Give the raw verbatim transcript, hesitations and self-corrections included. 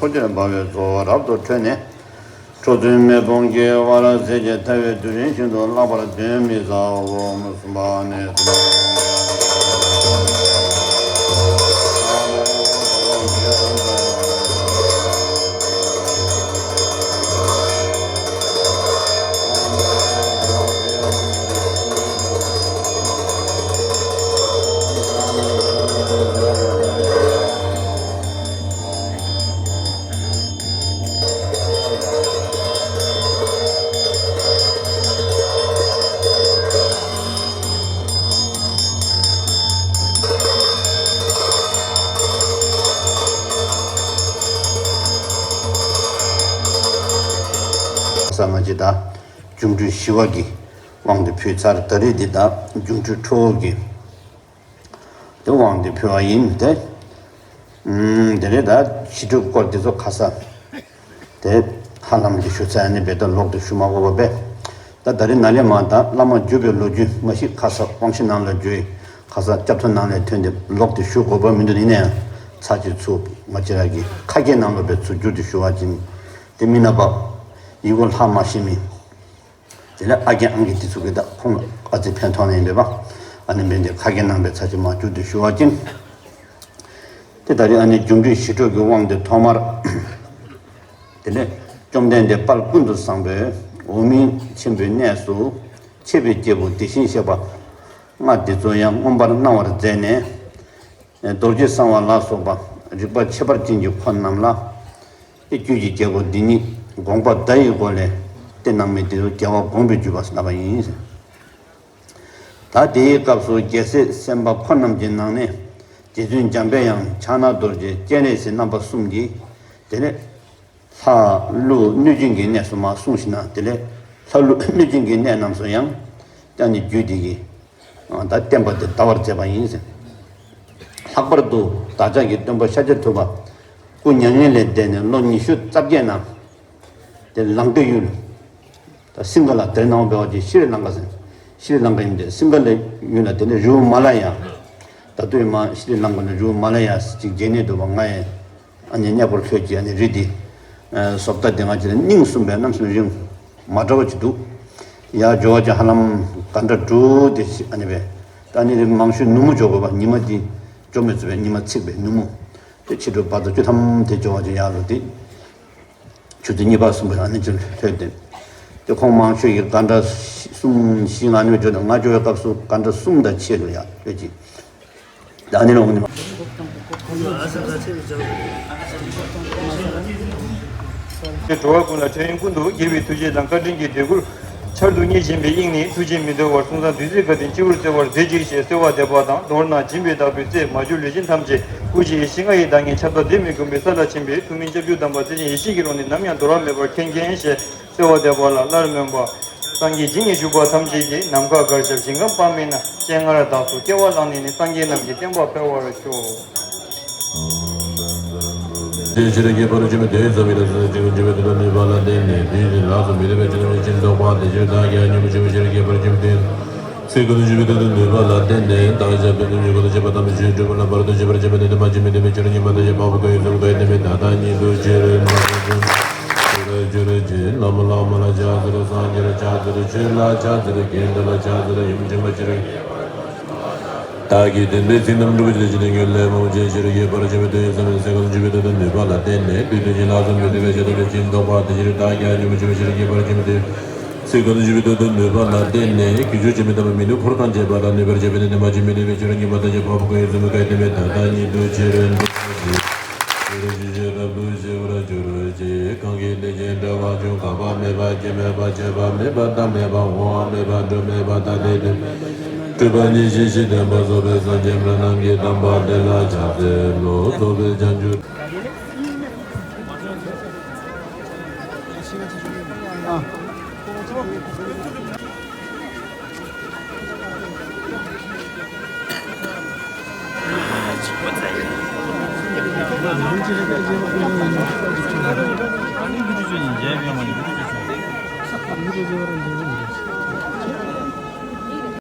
ཁྲོ་ཆས་འབར་བའི་ཚོགས་རབ་ཏུ་འཕྲོས་ནས། ཁྲོ་ཚུལ་མེ་དཔུང་གི་དབར་ཟིལ་གྱིས་ཐ་བའི་དུས་ཡུན་ཤིན་ཏུ་བརླག་པར་དོན་མི་ཟ། འོག་མིན་གསུམ་པ་ནས། ས་ང་ཅི་ད་སྒྱུ་འཕྲུལ་ཞི་བ་གི་དབང་དུ་ཕུལ་ཚར། ད་རེས་འདི་ད་སྒྱུ་འཕྲུལ་ཁྲོ་བོ་གི་དེ་དབང་དུ་ཕུལ་བ་ཡིན་ཏེ། ཨུམ། དེ་ནས་ད་ཞི་ཁྲོའི་སྐོར་དེ་ཚོ་ཁ་ས་དེ་ཧ་ལམ་གྱི་ཞུ་ཚར་ནས་རྦད་དེ་ལོག་ཏུ་ཞུ་མ་དགོས་པ་བས། ད་ད་རེས་ནཱ་ལས་མར་ད་བླ་མ་བརྒྱུད་པའི་ལོ་རྒྱུས་མ་ཤི་ཁ་ས་དབང་ཤེས་ནང་ལ་བརྒྱུད། ཁ་ས་སྐྱབས་ཐོ་ནང་ལས་ཐོན་ཏེ་ལོག་སྟེ་ཞུ་དགོས་པ་མི་འདུག་ཡིན་ནའང་ཚར་གཅིག་ཚུར་ང་བཅས་ར་གི་ཁ་སྐད་ནང་ལོགས་པའི་ཚུར་བསྒྱུར་ཏེ་ཞུ་བ་ཅིན། དེ་མི་ན་པ་ཡི་གུ་ལྷག་མ་ཤེས་མི། དེ་ལས་ཨ་རྒན་ཨང་རྒན་དེ་ཚོ་གིས་ད་ཁོང་ལ་ཨ་ཙི་ཕན་ཐོགས་ནས་ཡིན་པས་པ། ཨ་ནི་མིན་ཏེ་ཁ་སྐད་ནང་པའི་ཚར་གཅིག་མར་བསྒྱུར་ཏེ་ཞུ་བ་ཅིན། དེ་ད་རེས་ཨ་ནི་སྒྱུ་འཕྲུལ་ཞི་ཁྲོ་གི་དབང་དེ་ཐོག་མར། དེ་ནས་བཅོམ་ལྡན་འདས་དཔལ་ཀུན་ཏུ་བཟང་པོས་འོག་མིན་ཆེན་པོའི་གནས་སུ་མཆེད་པའི་རྒྱལ་པོ་དེ་བཞིན་གཤེགས་པ་ལྔ་འདི་ཚོ་ཡང་མངོན་པར་སྣང་བར་མཛད་ནས། རྡོ་རྗེ་གསང་བ་ལ་སོགས་པ་རིག་པ་ཁྱད་པར་ཅན་གྱི་འཁོར་རྣམས་ལ། དེ་རྒྱུད་ཀྱི་རྒྱལ་པོ་འདི་ཉིད་དགོངས་པ་བརྡ་ཡི་སྒོ་ལས་བསྟན་གནང་མི་དེ་ཚོ་རྒྱལ་བ་དགོངས་པའི་བརྒྱུད་པ་ཟེར་ལབ་པ་ཡིན། ད་དེའི་སྐབས་སུ་རྒྱལ་སྲས་སེམས་དཔའ་འཁོར་རྣམས་ཀྱི་ནང་ནས་རྗེ་བཙུན་འཇམ་དཔལ་དབྱངས་ཕྱག་ན་རྡོ་རྗེ་སྤྱན་རས་གཟིགས་རྣམ་པ་གསུམ་གྱིས། དེ་ནས་ལྷ་ཀླུ་གནོད་སྦྱིན་གྱི་གནས་སུ་མར་གསུངས་ཤིང་ན། དེ་ལས་ལྷ་ཀླུ་གནོད་སྦྱིན་གྱི་གནས་རྣམས་སུ་ཡང་ཀྱང་ནི་རྒྱུད་འདི་གི་ད་བསྟན་པ་དེ་དར་བར་མཛད་པ་ཡིན། ལྷག་པར་དུ་བདག་ཅག་གི་སྟོན་པ་ཤཱཀྱ་ཐུབ་པ་སྐུ་མྱ་ངན་ལས་འདས་ནས་ལོ་ཉི་ཤུ་རྩ་བརྒྱད་ན། དེ་ལང་ཀའི་ཡུལ། ད་སིང་ག་ལ་དེ་ནང་འབད་བ་ཅིན་ཤྲི་ལང་ཀ་ཟེར། ཤྲི་ལང་ཀ་ཡིན་ཏེ་སིང་ག་ལའི་ཡུལ་ལ་དེ་ནས་རི་བོ་མ་ལ་ཡ། ད་ལྟོའི་མ་ཤྲི་ལང་ཀ་ནས་རི་བོ་མ་ལ་ཡ་ཟེར་ཅིག་མཇལ་ནས་འདུག་པ། ང་ཡི་ཨ་ནི་གནས་སྐོར་ལྷོད་ཀྱི་ཨ་ནི་རི་དེ། བཟོ་ལྟ་དེ་ང་ཅི་ལ་སྙིང་གསུམ་པའི་རྣམ་གསུམ་རིང་མ་འདྲ་བ་ཅིག་འདུག། ཡར་འགྲོ་བ་ཅིན་ཧ་ལམ་ག་འདྲ་འགྲོ་དེ་ཨ་ནི་བས། ད་ཨ་ནི་རི་མང་ཤོས་ནུབ་མོ་འགྲོ་དགོས་པ། ཉི་མ་དེ་འགྲོ་མི་ཚུགས་པས། ཉི་མ་ཚིག་པས་ནུབ་མོ། དེ་ཕྱི་དྲོ་བར་དུ་བཅུ་ཐམ་དེ་འགྲོ་བ་ཅིན་ཡར་ལོ་དེ། ཆུ་ཚོད་གཉིས་པ་གསུམ་པ་ཨ་ནི་ཅིག་ལྷོད་དེ། དེ་ཁོང་མང་ཤོས་ཀྱིས་ག་འདྲ་གསུམ་བཞི་ལྔ་ནི་འགྲོ་དེ། ང་འགྲོ་བའི་སྐབས་སུ་ག་འདྲ་གསུམ་དང་ཕྱེད་ལོ་ཡར་ལྷོད་ཅིག། ད་ཨ་ནི་ལོ་ནི་མ། འགྲོ་བ་ཀུན་ལ་འཕྲིན་ཡུན་ཀུན་ཏུ་རྒྱས་པའི་ཐུགས་རྗེ་དང་བཀའ་དྲིན་གྱིས་འབྲས་བུར། ཆར་དུ་བསྙིལ་བཞིན་པའི་དབྱིངས་ནས་ཐུགས་རྗེས་མི་འདོར་བར་གསུང་གསང་བདུད་རྩིའི་དགའ་སྟོན་སྤྱི་བོར་སྩོལ་བར་མཛོད་ཅིག་ཞེས་གསོལ་བ་འདེབས་པ་དང་། མདོར་ན་སྦྱིན་པའི་བདག་པོའི་རྩེ་མ་གྱུར་ལུས་ཅན་ཐམས་ཅད་སྐུ་ཞི་ཡེ་ཤེས་ལྔ་ཡི་བདག་ཉིད་ཁྱབ་བདག་བདེ་མི་ཁོམ་པའི་ས་ལ་ཕྱིན་པའི་ཐུགས་སྨོན་སྐྱབས་འཇུག་དམ་པ་བརྩེ་ཆེན་ཡེ་ཤེས་ཀྱི་རོ་ནི་ནམ་ཡང་འདོར་བ་མེད་པར་ཁེངས་མཁྱེན་ཞེས་གསོལ་བ་འདེབས་པ་ལ། སླར་སྨོན་པ། སངས་རྒྱས་ཇི་སྙེད་བཞུགས་པ་ཐམས་ཅད་ཀྱི། ནམ་མཁའ་གར་ཁྱབ་ཞིང་ཁམས་དཔག་མེད་ན། སྤྱན་སྔར་བདག་སོགས་སྐྱེ་བ་བླངས་ནས་ནི། སངས་རྒྱས་རྣམས་ཀྱི་བསྟན་པ་འཕེལ་བར་ཤོག། དེ་ཕྱིར་རྒྱས་པར་བྱ་མི་དེ་ཙམ་ཡིན་ན། ཚིག་ཀུན་འཇུག་པའི་དོན་དུ་ནུས་པ་ལ་བརྟེན་ནས་དུས་ཀྱི་ལགས་སོ། མི་རིགས་པའི་ཆོས་རྣམས་ཤིན་ཏུ་རྟོགས་པ། དེ་ཕྱིར་བདག་ཀྱང་ཉོན་མོངས་ཆེན་པོའི་ཕྱིར་རྒྱས་པར་བྱ་མི་དེ། ཚིག་ཀུན་འཇུག་པའི་དོན་དུ་ནུས་པ་ལ་བརྟེན་ནས་བདག་ཅག་ཕན་ཚུན་ཉོན་མོངས་ལ་སྤྱོད་པ་ཐམས་ཅད་སྒྲོལ་བ་ལ་བར་དུ་གཅོད་པར་བྱ་མི་དེ། དེ་མ་བྱེད་མི་དེ་བས་ཆོས་ར་ཉིད་མ་ཐོབ་ཅིང་འཕགས་པ་ཀུན་ཡིད་གསུམ་ག་ཡེ་དེ་མེད། ད་ལྟ་ཉིད་དུ་ཕྱིར་ཆོས་ར་ཆོས་ར་ཆོས་ར་ཆོས་ར་ཆོས་བླ་མ་བླ་མ་ལ་ཕྱག་འཚལ་ལོ། སངས་རྒྱས་ལ་ཕྱག་འཚལ་ལོ། ཆོས་ལ་ཕྱག་འཚལ་ལོ། དགེ་འདུན་ལ་ཕྱག་འཚལ་ལོ། ཡུམ་ཆེན་པོ་ཕྱིར། བདག་གིས་དེ་འདྲའི་ཚིག་རྣམས་སྒྲུབ་པར་བྱ་ཕྱིར་དེ་ཉིད་ལས་མང་པོ་ཅིག་ཕྱིར་རྒྱས་པར་བྱ་མི་དེ། ཡུམ་ཆེན་པོའི་ཚིག་ཀུན་འཇུག་པའི་དོན་དུ་ནུས་པ་ལ་བརྟེན་ནས་དུས་གསུམ་གྱི་ལྷ་ཚོགས་མི་མཐུན་པའི་ཆོས་ཐམས་ཅད་ཕྱིན་ལྡོག་པ། དེ་ཕྱིར་བདག་ཀྱང་ཉོན་མོངས་ཆེན་པོའི་ཕྱིར་རྒྱས་པར་བྱ་མི་དེ། ཚིག་ཀུན་འཇུག་པའི་དོན་དུ་ནུས་པ་ལ་བརྟེན་ནས་གྱི་ཅུང་བྱེད་མི་ཐ་མ་མི་ནུས་འཁོར་གང་བྱེད་པ་ལ་ནུས་པར་བྱ་མི་དེ། དེ་མ་བྱེད་མི་དེ་བས་ཆོས་ར་ཉིད་མ་ཐོབ་ཅིང་འཕགས་པ་ཀུན་ཡིད་གསུམ་ག་ཡེ་དེ་མེད། ད་ལྟ་ཉིད་དུ་ཕྱིར་འགྲོ། ཆོས་ར་ཆོས་ཅན། རབ་ཏུ་ཕྱེ་བར་འགྱུར་ཅིག། གང་གིས་དེ་བཞིན་འབྲེལ་བ་བྱུང་། འགག་པ་མེད་པ། སྐྱེ་མེད་པ། ཆད་པ་མེད་པ། རྟག་མེད་པ། འོང་བ་མེད་པ། འགྲོ་མེད་པ། ཐ་དད་མེད་པ། སྤྲོས་པ་ཉེར་ཞི་ཞི་བརྟན་པ་རྫོགས་པའི་སངས་རྒྱས་སྨྲ་རྣམས་ཀྱི་དམ་པ་དེ་ལ་ཕྱག་འཚལ་ལོ། རྫོགས་པའི་བྱང་ཆུབ།